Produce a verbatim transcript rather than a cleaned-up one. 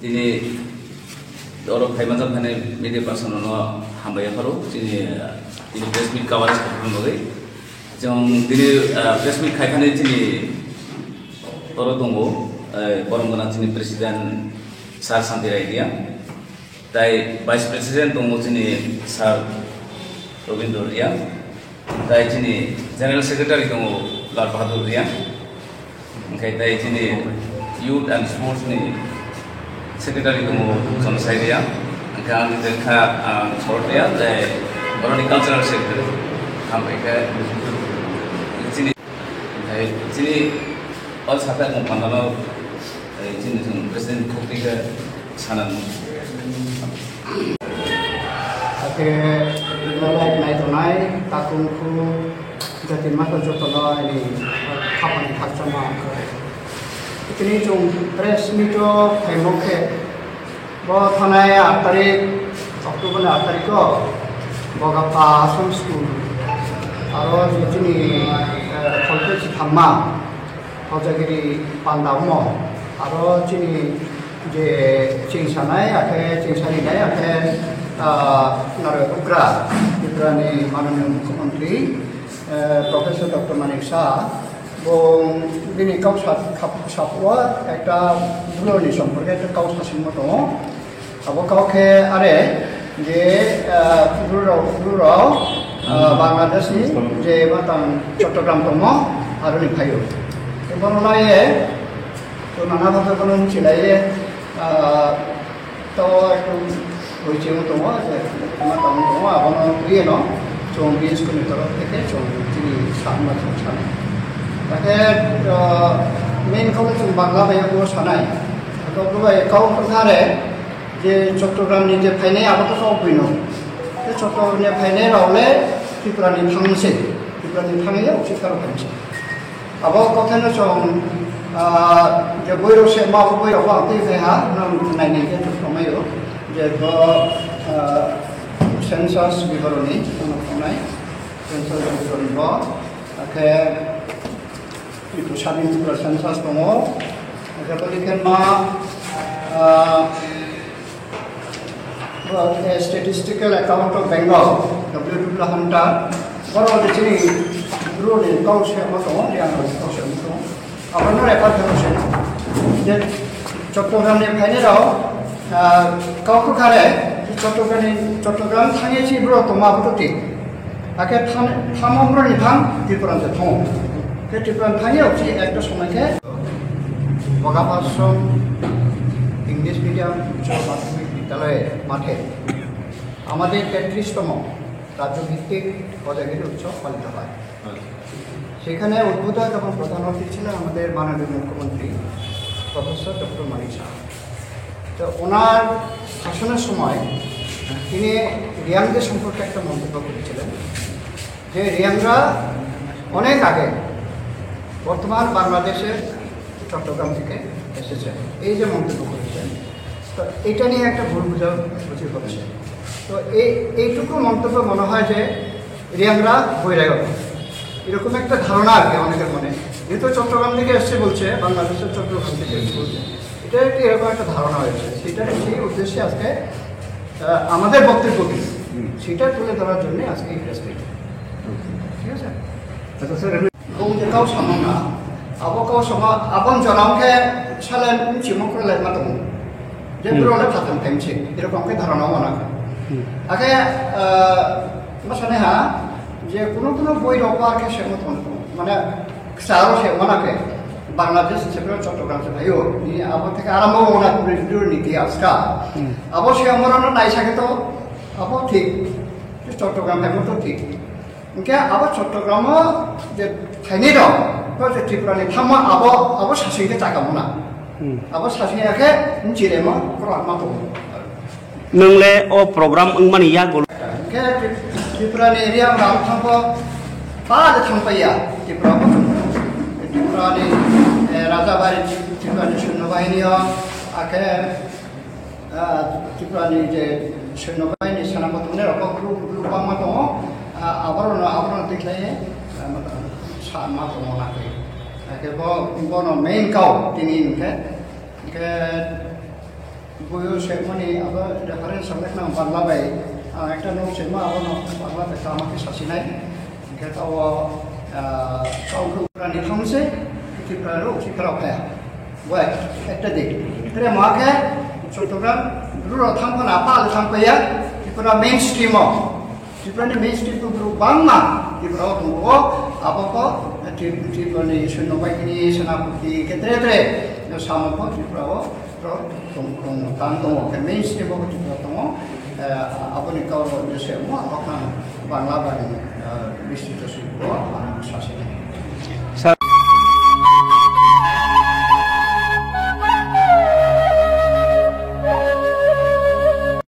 Tini oro phaima jang phainai media person no hambai yapharo chini, tini press meet coverage khaphang bagwi. Chwng tini, ah, press meet khai thani chini oro tongo, eh, borom gwnang chini president Sir Santi Rai Reang, tai vice president tongo chini Sir Robindra Reang, tai chini general secretary tongo Lal Bahadur Reang, hwnkhe tai chini youth and sports ni secretary tongo Chonsai Reang, hwnkhe ang tei kha ang Sorot Reang, tai boroni cultural secretary. Hambai khe chini, tai chini o sakha mung pandalo, tai chini chwng president khukti khe sana nung. Ake nalai nai tonai takung khu jati masa jotono ini khapani khakchangma. Tini chwng press meet o phaimung khe bo thanai aat tarik, October ni aat tarik o Bogapha Ashram School aro chini, eh, Kholphel Chithamma Hojagiri panda omo, aro chini je chingsanai, akhe chingsarinai, akhe, ah, naro bugra, Tripura ni mananiya mukhyamantri, eh, Professor Doctor Manik Saha, bo bini kau sa-, khap-, saphuru ekta bwrwi ni somporke ekta kau sasingma tongo. Abo kok khe are je, ah, Bru rok, Bru rok, ah, Bangladesh ni je matang Chottogram tongo, aroni phaio. Tei bono laiye, to nana bhabe bono michilaiye, ah, to ekdom hoichimo tongo, je matang tongo, abono twiye no chwng B S K ni torof theke chwng chini sakma chwng sanai. Takhe, ah, main kok chwng Bangla bai bo sanai. Kok bai kok thare, je Chottogram ni je phainai abo to kok buino. Te Chottogram ni phainai rok le Tripura ni thangse. Tripura ni thangya uchi karo phainse. Abo kok no chwng, ah, je boiro se ma bo boiro ba tei phe ha, nang nai nai ke to phomaio. Je bo, ah, census biboroni, no phonai. Census biboroni bo. Akhe Tripura sadin Tripura census tongo. Akhe boni khe ma, ah, Statistical Account of Bengal, W W Hunter, borok ni chini Bru ni kau se ma tongo, Reang rok ni kau se ma tongo. Abo no refer khe se. Je Chottogram ni phainai rok, ah, kau khe khare, Chottogram ni, Chottogram thangye si Bru tongma abo to thik. Akhe tham, tham Bru ni tham Tripura ni thango. Khe Tripura ni thangye oksi ekta somoi khe Bogapha Ashram English Medium উচ্চ মাধ্যমিক বিদ্যালয়ের মাঠে আমাদের তেত্রিশতম রাজ্যভিত্তিক হজাগিরি উৎসব পালিত হয়। সেখানে উদ্বোধক এবং প্রধান অতিথি ছিলেন আমাদের মাননীয় মুখ্যমন্ত্রী প্রফেসর ডক্টর মানিক সাহা। তো ওনার ভাষণের সময় তিনি রিয়াংদের সম্পর্কে একটা মন্তব্য করেছিলেন যে রিয়াংরা অনেক আগে বর্তমান বাংলাদেশের চট্টগ্রাম থেকে এসেছেন, এই যে মন্তব্য করেছেন, তো এটা নিয়ে একটা ভুল বুঝাবুঝি হচ্ছে। তো এই, এইটুকু মন্তব্য মনে হয় যে রিয়াংরা বহিরাগত, এরকম একটা ধারণা আর কি অনেকের মনে। যেহেতু চট্টগ্রাম থেকে এসছে বলছে, বাংলাদেশের চট্টগ্রাম থেকে এসছে বলছে, এটা একটা এরকম একটা ধারণা হয়েছে। সেটা, সেই উদ্দেশ্যে আজকে, আহ, আমাদের বক্তব্য কি, হুম। সেটা তুলে ধরার জন্য আজকে এই প্রেস মিট। ঠিক আছে? আচ্ছা স্যার, এমনি Bung je kau samung na, abo kau sama, abon jora khe salen chimung kore lai ma tongo. Je Hmm. bro le phatham time se, erokom khe dharana mana. Hmm. Akhe, ah, ma sane ha, je kuno kuno boi rok par khe se mo tongo. Mane, ksaro se mana khe, Bangladesh se bro Chottogram se phaio, ni abo theke arambo mana bro ni ki aska. Hmm. Abo se amora no nai sa khe to, abo thik. Chottogram hai mo to thik. Hingke abo Chottogram o je thaini rok, bo je Tripura ni thangma abo, abo sasing khe chaka mona. Hmm. Abo sasing ya khe nchiremo kwbangma tongo. Nwng le o program wngmani yagulo. Hingke Tripura ni area o ang thangbo ba le thangpaiya Tripura o. Tripura ni, eh, Rajabari Tripura ni Sainya Bahini o, akhe Ah, Tripura ni je Sainya Bahini ni sena kotor ni rok group, group bangma tongo. Ah, aborok no, aborok no tikhlai, ah, ma, sa ma tongo na khe. Ah, Khe bo, bono main kau tini hwnkhe, hwnkhe buyo sengmani abo reference ang lekna Bangla bai, ah, ekta nok sengma abono Bangla bai kama khe sasinai. Hwnkhe tao, ah, tao khe ugrani thangse, Tripura ro, Tripura khe. Bai, ekta dik. Tere ma khe, Chottogram, ruro thang phana, pal thang paya, Tripura mainstream o. Tripura ni mainstream to bro bangma, Tripura o tongo, abo ko, Tri-, Tripura ni Sino Baikini, Senapati, ketre tre, no samo ko Tripura o, ro, tong, tong, tang tongo, ke mainstream o Tripura tongo, eh, abo ni kau ro, jese mo, abo kan Bangla bani, eh, bistito sui ko, ano sasi.